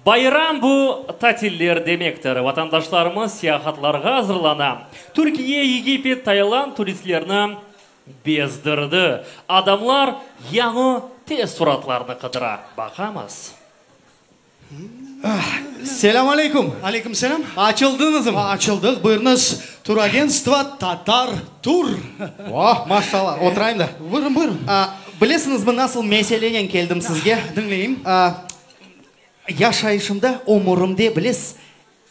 Bayram bu, tatiller demektir. Vatandaşlarımız seyahatlarğa azırlana. Türkiye, Egipet, Tayland turistlerni bezdirdi. Adamlar yañı teessuratlarnı qıdıra. Baqamız. Selâm aleyküm. Aleyküm selâm. Açıldıñızmı? Açıldıq. Buyurıñız, turagentstvo Tatar Tur. Oh, maşallah. Oturayım da. Buyurın, buyurın. Bilesiñizmi, nasıl meselenen keldim sizge? Diñleyim. Yaşayışımda, ömürimde, bilesiz,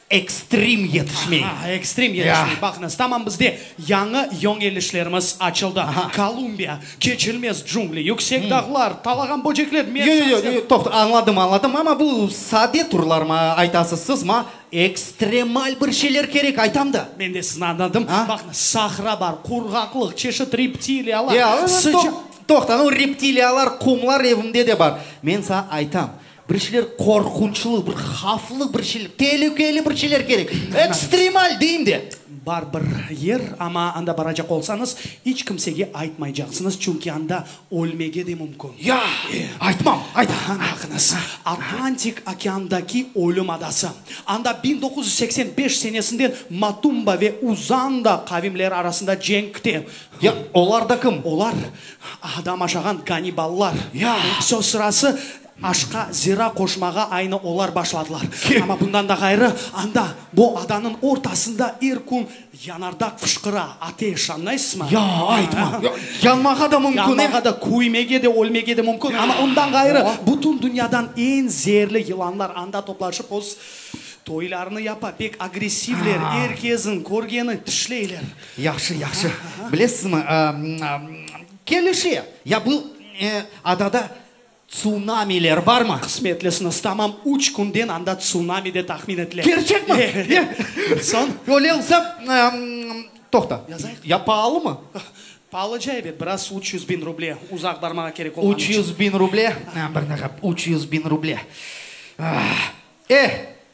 ekstrim yetişmey. Aha, ekstrim yetişmey. Baqıñız, tamam bizde yañı yöñelişlerimiz açıldı. Kolumbiya, keçilmez cungli, yüksek dağlar, talağan böcekler, men Yoq, yoq, yoq, toqta, añladım, añladım, amma bu sade turlar mı aytasız siz, maña ekstremal bir şeyler kerek, aytam da. Men de sizni añladım. Baqıñız, sahra bar, qurğaqlıq, çeşit reptiliyalar, sıca. Toqta, o reptiliyalar, qumlar evimde de bar. Men saña aytam, bir şeyler qorqunçlı, bir havflı bir şeyler, telükeli bir şeyler kerek. Ekstremal deyim de. Bar bir yer, amma anda baracaq olsañız, iç kimsege aytmaycaqsıñız, çünki anda ölmege de mümkün. Ya, aytmam, ayt. Baqıñız, Atlantik okeandaki Ölüm adası. Anda 1985 senesinden Matumba ve Uzanda qavimleri arasında cenk kite. Ya, olar da kim? Olar, adam aşağan ganniballar. Ya! Söz sırası, aşqa zira qoşmağa aynı olar başladılar. Amma bundan da ğayrı, anda, bu adanıñ ortasında er kün yanardağ fışqıra, ateş, añlaysızmı? Ya, aytma! Yanmağa da mümkün, e? Yanmağa da, küymege de, ölmege de mümkün. Amma ondan ğayrı, bütün dünyadan eñ zeerli yılanlar anda toplaşıp öz toylarını yapa. Pek agressivler, er kesin körgeni tişleyler. Yahşı, yahşı. Bilesizmi, kelişe. Ya bu adada tsunamiler barmı? Qısmetlisiñiz, tamam üç künden anda tsunami de tahmin etile. Kerçekmi? Soñ? Öyle olsa, toqta. Yazayıq. Ya paalımı? Paalıca, ebet, biraz, 300 biñ ruble, uzaq barmağa kerek olğanı içün. 300 biñ ruble? Bir daqiqa, 300 biñ ruble. Eh,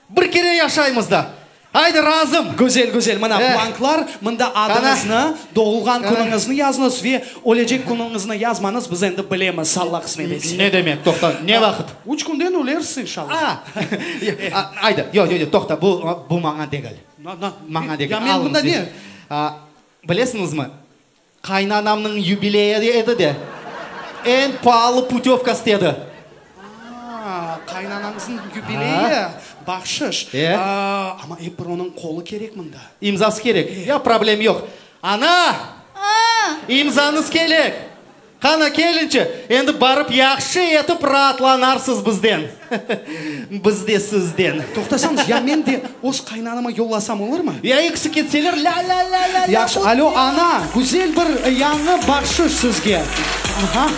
bir kere yaşaymız da. Aydı, razım. Güzel, güzel. Mına blanklar, mında adıñıznı, doğulğan künüñizni yazıñız ve ölecek künüñizni yazmañız, biz endi bilemiz, Alla qısmet etse. Ne demek, toqta, ne vaqıt? Üç künden ölersiz, inşalla. A, aydı, yoq, yoq, yoq, toqta, bu, bu maña degil. Maña degil. Ya men bunda ne? Bilesiñizmi, qaynanamnıñ yubileyi edi de, eñ paalı putövka istedi. A, qaynanañıznıñ yubileyi, bahşış. Amma ep bir onıñ qolu kerek mında. İmzası kerek. Ya, problem yoq. Ana! İmzañız kerek. Qana, kelinçi, endi barıp yahşı etip raatlanarsız bizden. Biz de sizden. Toqtasañız, ya men de öz qaynanama yollasam olurmı? Ya ekisi ketseler, lâ-lâ-lâ-lâ-lâ. Yahşı, alo, ana, güzel bir yañı bahşış sizge. Aha.